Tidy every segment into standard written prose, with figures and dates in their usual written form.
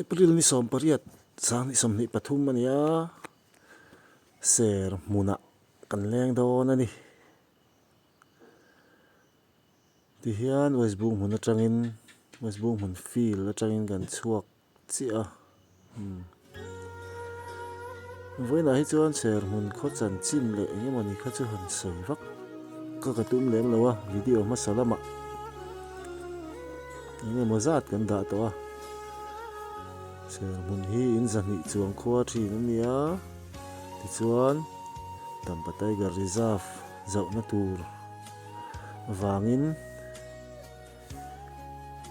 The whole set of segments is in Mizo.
April ni 18 2023 a ni a, ser hmunah kan leng dawn a ni. Tihian West Bung hmun atangin West Bung hmun field atangin kan chhuak chiah a umm vawiinah hi chuan serhmun khaw chanchin leh eng emawni kha chu han sawi vak ka ka tum lem lo a video hmasa lamah eng emaw zat kan dah tawh a serhmun hi in zahnih chuang khua thin a nia tichuan Dampa Tiger Reserve zauhna tur vangin.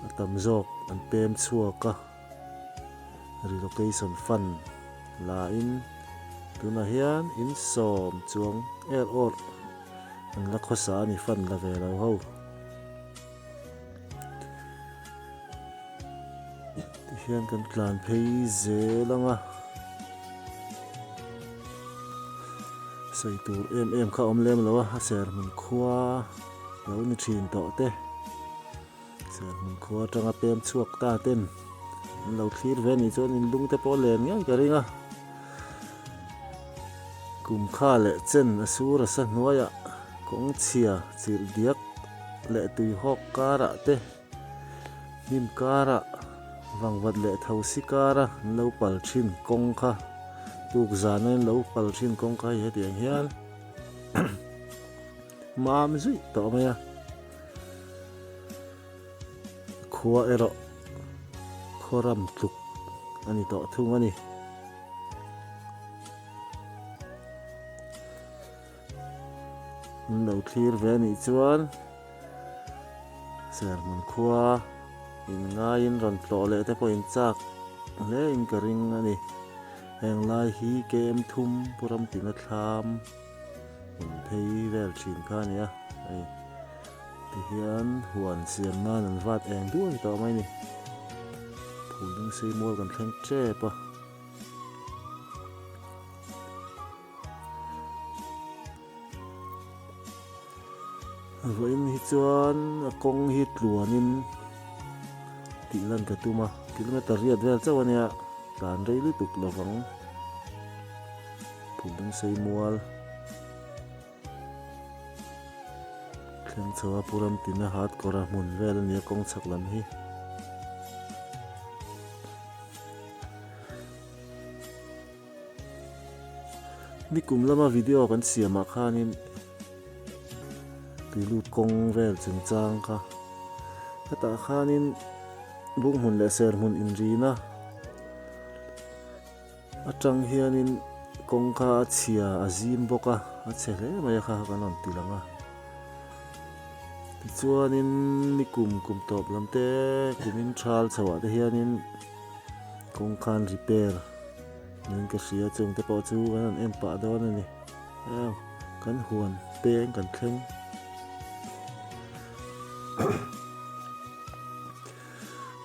A tam zawk an pem chhuak a, relocation fund la in tunah hian in sawm chuang er awrh an la khawsa a ni fund la ve lo ho. Tihian kan tlan phei zel ang a, sawi tur em em kha a awm lem lo a, a ser hmun khua lo ni thin tawh te, ser hmun khua atanga pem chhuak ta ten an lo thlir ve anih chuan in lung te pawh a len ngei ka ring a, kum kha leh chen a sur a sa hnuaiah kawng chhia chirh diak leh tui hawk karah te. Hnim karah vangvat leh thosi kara an lo pal thin kawng kha tuk zana in lo pal thin kawng kha hei hetiang hian mam zuih tawh mai a, khua erawh khaw ram tluk a ni tawh thung a ni. An lo thlir ve anih chuan Serhmun khua in ngaiin rawn tlawh leh te pawh in chak hle in ka ring a ni. Heng lai hi KM thum Pu Ramtina thlam hmun phei vel thin kha a ni a, hei tihian huan siam nan an vat eng duai tawh mai a ni. Phulling sei mual kan thleng tep a. Vawiin hi chuan a kawng hi tluanin tih lan ka tum a, kilometer riat vel chauh a nia, tlan rei lutuk lovang Phulling sei mual thleng chho a Pu Ramtina hat kawr a hmun vel a nia kawng chhak lam hi. Nikum lama video kan siamah khanin tuilut kawng vel chungchang kha hetah khanin buk hmun leh ser hmun inrina atang hianin kawng kha a chhia a zim bawk a a chhe hle mai a kha kan rawn ti lang a tichuanin nikum kum tawp lam te kumin thal chhoah te hianin kawng khan repair Eng ka hria chung te pawh chu kan han en pah dawn a ni. Heng kan huan peng kan thleng.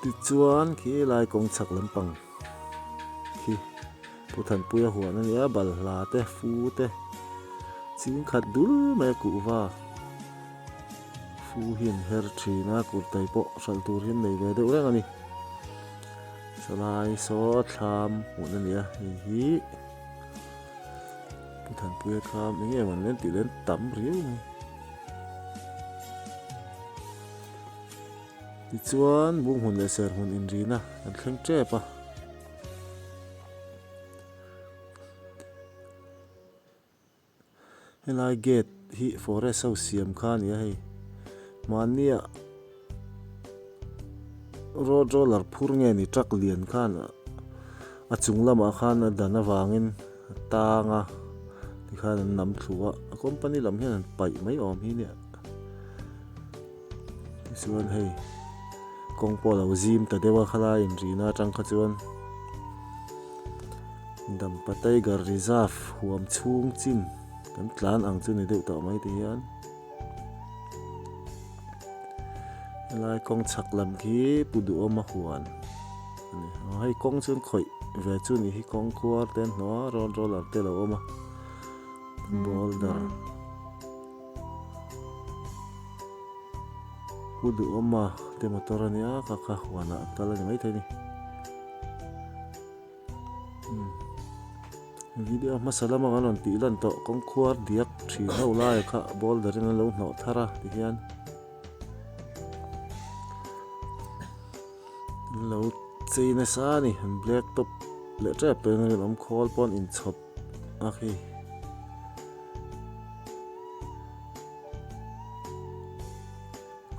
Tichuan khi lai kawng chhak lampang khi Pu Thanpuia huan a nia balhla te fu te ching khat dul mai a kuhva fu hi an her thin a kurtai pawh hralh tur hi an nei ve deuh reng a ni. Salai saw thlam hmuhna a ni a hei hi Pu Thanpuia thlam eng nge mawn len tih len tam riau mai tichuan bung hmun leh ser hmun inrina an thleng tep a. Helai gate hi forest ho siam kha a ni a hei mahnia road roller phur nge ni truck lian khan a chung lamah khan a dan avangin a tang a tikhan an nam thlu a a company lam hian an paih mai awm hi nia tichuan hei kawng pawh a lo zim ta deuh a khalai inrina atang kha chuan. Dampa Tiger Reserve huam chhung chin kan tlan ang chu ni deuh tawh mai ti hian helai kawng chhak lam khi Pu Duhawma huan a ni a hei kawng chu an khawih ve chu ni hi kawng khuar te an hnawh a road roller te a lo awm a boulder Pu Duhawma te motor a nia ka kha huanah an kal a ni maithei a ni. Video hmasa lama kan rawn tih lan tawh kawng khuar diak thin ho laia kha boulder in an lo hnawh thar a tihian an lo chei nasa a ni an black top leh tep tawhin a rinawm khawl pawh an inchhawp a khi.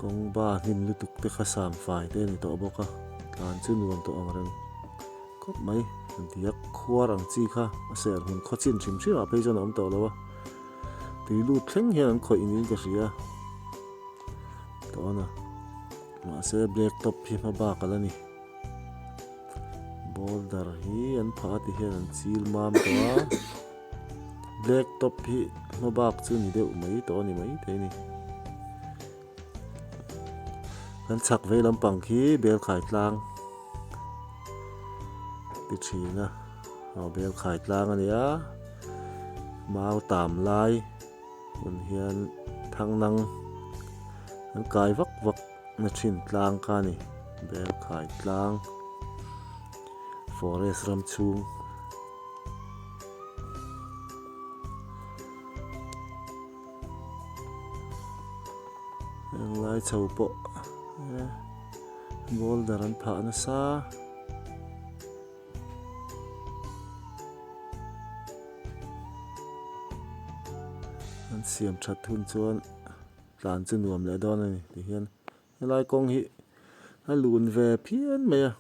Kawng ba hnim lutuk te kha sam fai te a ni tawh bawk a tlan chu nuam tawh ang reng khawp mai diak khuar ang chi kha a ser hmun khaw chin hrim hrim ah phei chuan a awm tawh lo a tui lut thleng hian an khawih niin ka hria tawn a mahse black top hi hma bak ala ni boulder hi an phah a ti hian an chil mam tawh a black top hi hma bak chu ni deuh mai tawh a ni maithei a ni. Kan chhak vei lampang khi bel khai tlang ti thin a aw bel khai tlang a ni a mau tam lai hun hian thang nang an kai vak vak na thin tlang kha a ni bel khai tlang forest ram chhung. Englai chho pawh boulder an phah nasa. An siam that hun chuan tlan chu nuam leh dawn a ni tihian helai kawng hi a lun ve phian mai a.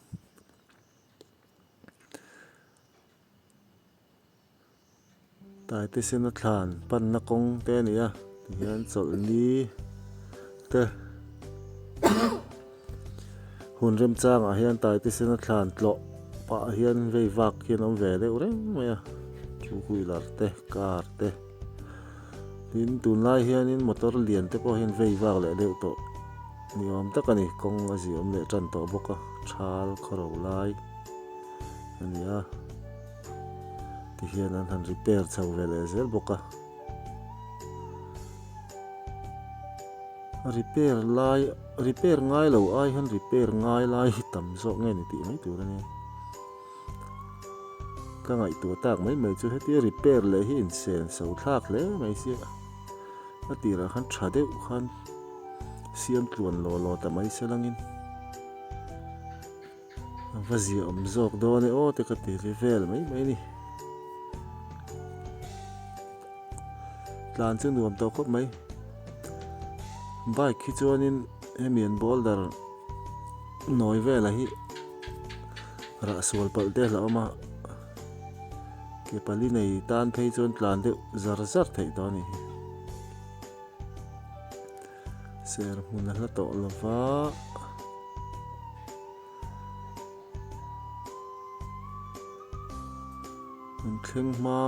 Taitesena thlan panna kawng te a ni a tihian chawlhni te hun remchangah hian taitesena thlan tlawh pah hian vei vak hian a awm ve deuh reng mai a two wheeler te car te tin tunlai hianin motor lian te pawh hian vei vak leh deuh tawh ni awm tak a ni kawng a ziahawm leh tan tawh bawk a thal khawro lai a ni a. Tihian an han repair chho ve leh zel bawk a. A repair lai repair ngai lo ai hian repair ngai lai hi tam zawk nge ni tih mai tur a nia. Ka ngaihtuah tak mai mai chu hetia repair leh hi insen so thlak hle mai sia. A tirah khan tha deuh khan siam tluan law law ta mai se langin. A va zia awm zawk dawn e aw te ka ti ri vel mai mai a ni. Tlan chu nuam tawh khawp mai. Bike hi chuanin hemi an boulder nawi velah hi rah sual palh te a hlauhawm a. Ke pali nei tan phei chuan tlan deuh zar zar theih tawh a nih hi. Ser hmun a hla tawh lo va. An thleng hma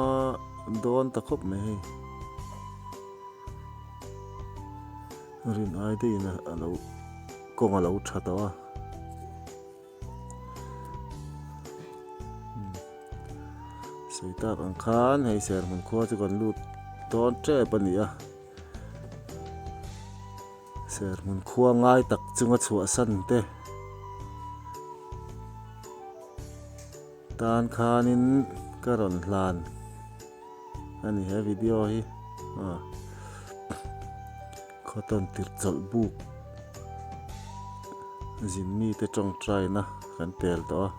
dawn ta khawp mai hei. Rin ai deuhin a lo kawng a lo tha tawh a. Sawi tak ang khan hei serhmun khua chu kan lut dawn tep a ni a. Serhmun khua ngai tak chunga chhuahsan te tan khanin ka rawn hlan a ni he video hi khawtawn tirh chawlh buk zin mite tawngtaina kan tel tawh a.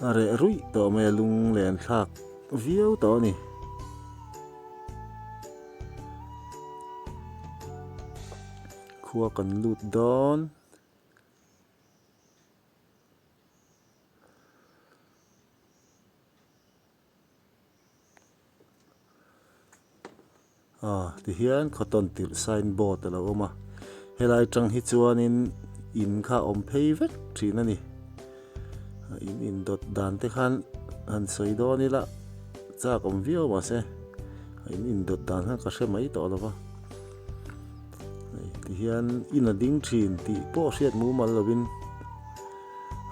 A reh ruih tawh mai a lung len thlak viau tawh a ni. Khua kan lut dawn. Aw tihian cotton tirh sign board a lo awm a helai tang hi chuanin in kha a awm phei vek thin a ni in indawt dan te khan han sawi dawn ila chak awm viau mahse a in indawt dan khan ka hre mai tawh lo va hei tihian in a ding thin tih pawh hriat mumal lovin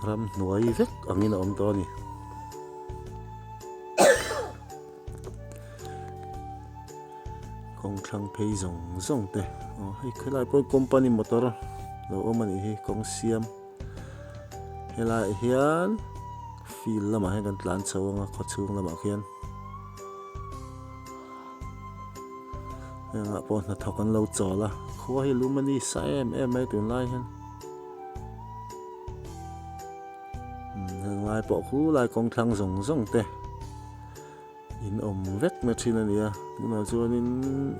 ramhnuai vek angin a awm tawh a ni. Kawng thlang phei zawng zawng te aw hei khawilai pawh hi company motor lo awm a nih hi kawng siam helaiah hian field lamah hian kan tlan chho ang a khawchhung lamah khian hengah pawh hnathawk an lo chawl a khua hi lum a ni sa em em mai tunlai hian heng lai pawh khulai kawng thlang zawng zawng te. In awm vek na thin a ni a, tunah chuanin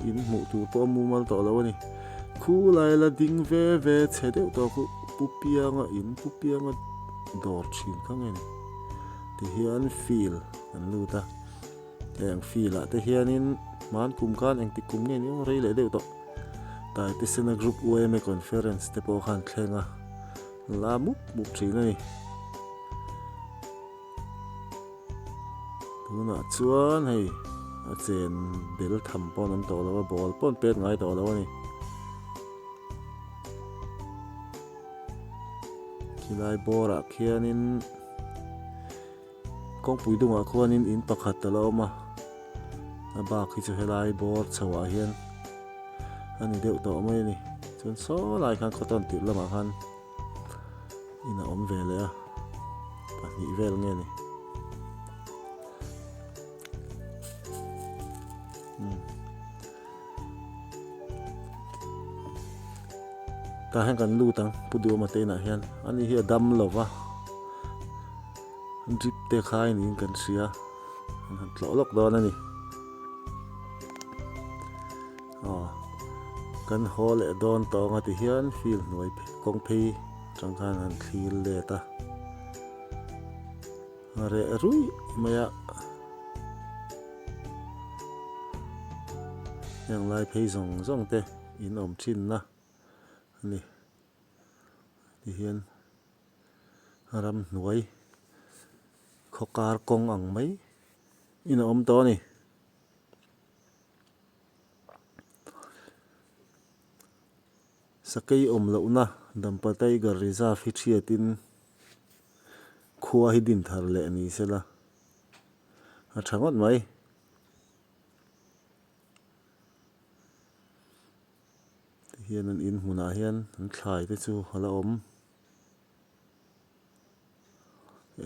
in hmuh tur pawh a mumal tawh lo a ni. Khu lai la ding ve ve chhe deuh tawh khu Pu Pianga in Pu Pianga dawr thin kha nge ni tihian field an lut a, heng field ah te hianin hman kum khan engtik kum nge ni aw rei leh deuh tawh Taitesena Group yma Conference te pawh khan thleng a la mup mup thin a ni. Tunah chuan hei a chen bel tham pawh an awm tawh lo a, ball pawh an pet ngai tawh lo a ni. Khilai bawrah khianin kawngpui dungah khuanin in pakhat a la awm a, a bak hi chu helai bawr chhoah hian a ni deuh tawh mai a ni. Chuan saw lai khan khaw tawn tirh lamah khan. In a awm ve leh a pahnih vel nge ni tah hian kan lut ang pu duhawma te inah hian ani hi a dam lo va drip te khai niin kan hria an han tlawh lawk dawn a ni. Aw kan haw leh dawn tawng a ti hian field hnuai kawng phei atang khan han thlir let a a reh ruih mai a heng lai phei zawng zawng te in awm thin na a ni ti hian ramhnuai khawkar kawng ang mai in a awm tawh a ni. Sakei awm lohna Dampa Tiger Reserve hi thiatin khua hi din thar leh ni sela a tha ngawt mai. Tihian an in hmunah hian an thlai te chu a la awm.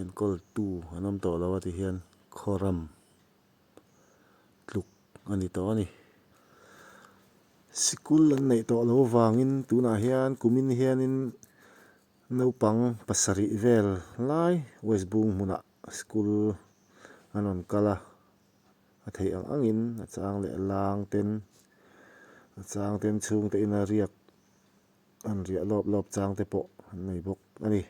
Enkawl tu an awm tawh lo a tihian khawram. tluk a ni tawh a ni. Sikul an neih tawh loh avangin tunah hian kumin hianin naupang pasarih vel lai West Bung hmunah sikul an rawn kal a, a theih ang angin a chang leh lang ten a chang ten chhungte ina riak an riah lawp lawp chang te pawh an nei bawk a ni.